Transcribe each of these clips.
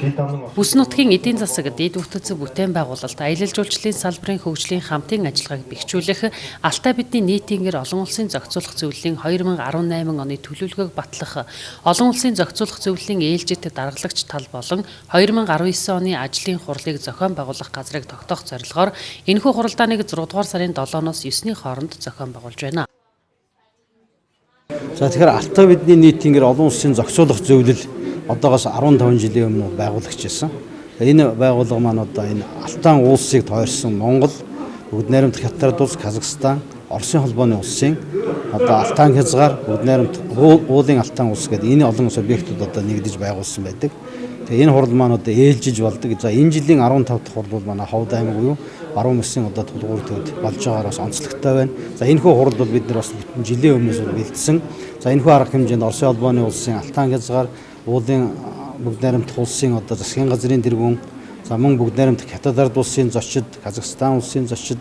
Бүс нутгийн эдийн засаг, дэд бүтцийн бүтээн байгуулалт, аялал жуулчлалын салбарын хөгжлийн хамтын ажиллагааг бэхжүүлэх, Алтай бидний нийтийн гэр олон улсын зохицуулах зөвлөлийн 2018 оны төлөвлөгөөг батлах, олон улсын зохицуулах зөвлөлийн ээлжит даргалагч тал болон 2019 оны ажлын хурлыг зохион байгуулах газрыг тогтоох зорилгоор энэхүү хуралдааныг 6 дугаар сарын 7-оос 9-ний хооронд зохион байгуулж байна. За тэгэхээр Алтай бидний нийтийн гэр олон улсын зохицуулах зөвлөл одоогоос 15 жилийн өмнө байгуулагчсан. Энэ байгууллага маань одоо энэ Алтан улсыг тойрсон Монгол, Бүгд найрамдах Хятад улс, Казахстан, Оросын холбооны улсын одоо Алтан хязгаар, Бүгд найрамдах уулын Алтан улс гэдэг энэ олон субъектууд одоо нэгдэж байгуулсан байдаг. Тэгээ энэ хурал маань одоо ээлжиж болдог. За энэ жилийн 15 дахь хурал бол манай Ховд аймаг буюу Баруун мэсийн одоо тулгуур төвд болж байгаагаар бас онцлогтой байна. За энэхүү хурал бол бид нар бас бүтэн жилийн өмнөөс бэлдсэн. За энэхүү арга хэмжээнд Оросын холбооны улсын Алтан хязгаар, уулын Бүгд найрамдах улсын одоо засгийн газрын тэргүүн, за мөн Бүгд найрамдах Хятад ард улсын зочид, Казахстан улсын зочид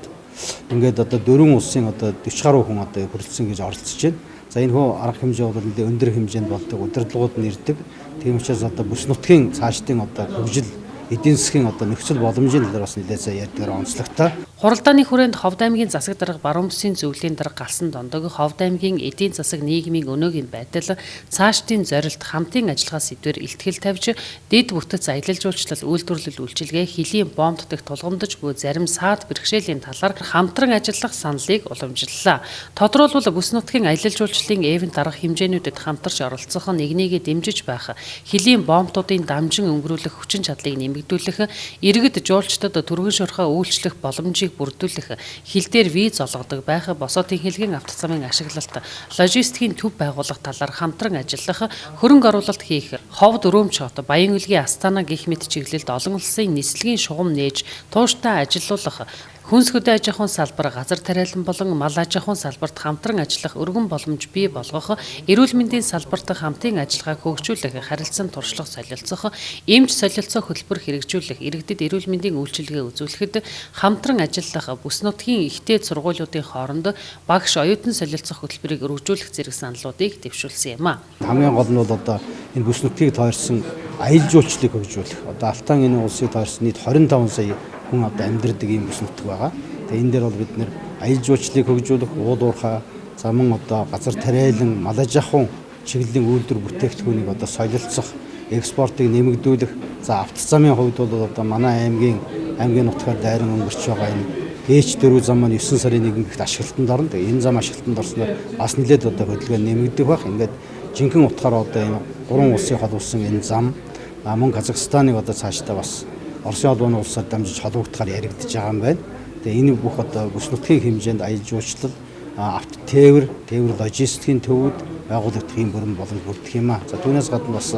ингээд одоо дөрвөн улсын одоо 40 гаруй хүн одоо хүрэлцсэн гэж оролцож байна. За энэхүү арга хэмжээ бол нэлээд өндөр хэмжээнд болдог, удирдлагууд нь ирдэг. Тийм учраас одоо бүс нутгийн цаашдын одоо хөгжил, эдийн засгийн одоо нөхцөл боломжийн талаар бас нэлээд сайн ярьдгаар онцлогтой. Хуралдааны хүрээнд Ховд аймгийн засаг дарга, Баруун бүсийн зөвлөлийн дарга Галсан Дондог, Ховд аймгийн эдийн засаг нийгмийн өнөөгийн байдал, цаашдын зорилт, хамтын ажиллагаа сэдвээр илтгэл тавьж, дэд бүтэц аялал жуулчлал, үйлдвэрлэл үйлчилгээ, хөлийн бомб дэх тулгамдж буй зарим саад бэрхшээлийн талаар хамтран ажиллах саналыг уламжлалаа. Тодорхойлбол бүс нутгийн аялал жуулчлалын эвент арга хэмжээнүүдэд хамтарч оролцох, нэгнийгээ дэмжиж байх, хөлийн бомбтуудын дамжин өнгөрүүлэх хүчин чадлыг нэмэгдүүлэх, иргэд жуулчдад түргэн шуурхай үйлчлэх боломжийг бүрдүүлэх, хил дээр виз олгодог байх, босоотын хэлгийн автозамын ашиглалт, логистикийн төв байгуулах талаар хамтран ажиллах, хөрөнгө оруулалт хийх, Ховд Өрөөмч хот, Баян-Өлгийн Астана гэх мэт чиглэлд олон улсын нислэгийн шугам нээж, тууштай ажиллуулах, хүнс хөдөө аж ахуйн салбар, газар тариалан болон мал аж ахуйн салбарт хамтран ажиллах өргөн боломж бий болгох, эрүүл мэндийн салбарт хамтын ажиллагааг хөгжүүлэх, харилцан туршлага солилцох, эмч солилцоо хөтөлбөр хэрэгжүүлэх, иргэдэд эрүүл мэндийн үйлчилгээ үзүүлэхэд хамтран ажиллах, бүс нутгийн ихтэй сургуулиудын хооронд багш оюутан солилцох хөтөлбөрийг өргөжүүлэх зэрэг саналуудыг дэвшүүлсэн юм а. Хамгийн гол нь бол одоо энэ бүс нутгийг тойрсон аялал жуулчлалыг хөгжүүлэх. Одоо Алтан энэ улсыг тойрсон нийт 25 сая хүн одоо амьдардаг ийм бүс нутаг байгаа. Тэгээ энэ дээр бол бид нэр аялал жуулчлалыг хөгжүүлэх, уул уурхай, за мөн одоо газар тариалан, мал аж ахуйн чиглэлийн үйлдвэр бүтээгдэхүүнийг одоо солилцох, экспортыг нэмэгдүүлэх. За автозамын хувьд бол одоо манай аймгийн нутгаар дайран өнгөрч байгаа энэ H4 зам маань 9 сарын 1-нд ашиглалтанд орно. Тэгээ энэ зам ашиглалтанд орсноор бас нэлээд одоо хөдөлгөөн нэмэгдэх байх. Ингээд жинхэнэ утгаараа одоо энэ гурван улсын холбосон энэ зам мөн Казахстаныг одоо цаашдаа бас Оросын холбооны улсаар дамжиж холбогдохоор яригдж байгаа юм байна. Тэгээ энэ бүх одоо бүс нутгийн хэмжээнд аялал жуулчлал, авто тээвэр, тээвэр логистикийн төвүүд байгуулагдах юм бүрэн боломж бүрдэх юм аа. За түүнээс гадна бас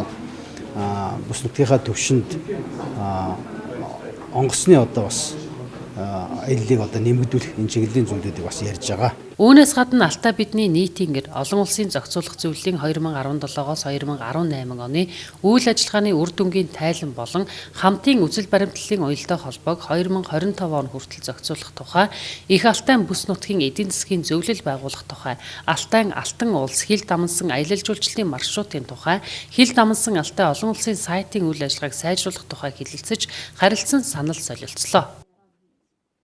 бүс нутгийнхаа төвшөнд онгоцны одоо бас аяллыг одоо нэмэгдүүлэх энэ чиглэлийн зүйлүүдийг бас ярьж байгаа. Үүнээс гадна Алтай бидний нийтийн гэр олон улсын зохицуулах зөвлөлийн 2017-оос 2018 оны үйл ажиллагааны үр дүнгийн тайлан болон хамтын үзэл баримтлалын уялдаа холбоог 2025 он хүртэл зохицуулах тухай, Их Алтайн бүс нутгийн эдийн засгийн зөвлөл байгуулах тухай, Алтайн Алтан улс хил дамнасан аялал жуулчлалын маршрутын тухай, хил дамнасан Алтай олон улсын сайтын үйл ажиллагааг сайжруулах тухай хэлэлцэж харилцан санал солилцлоо.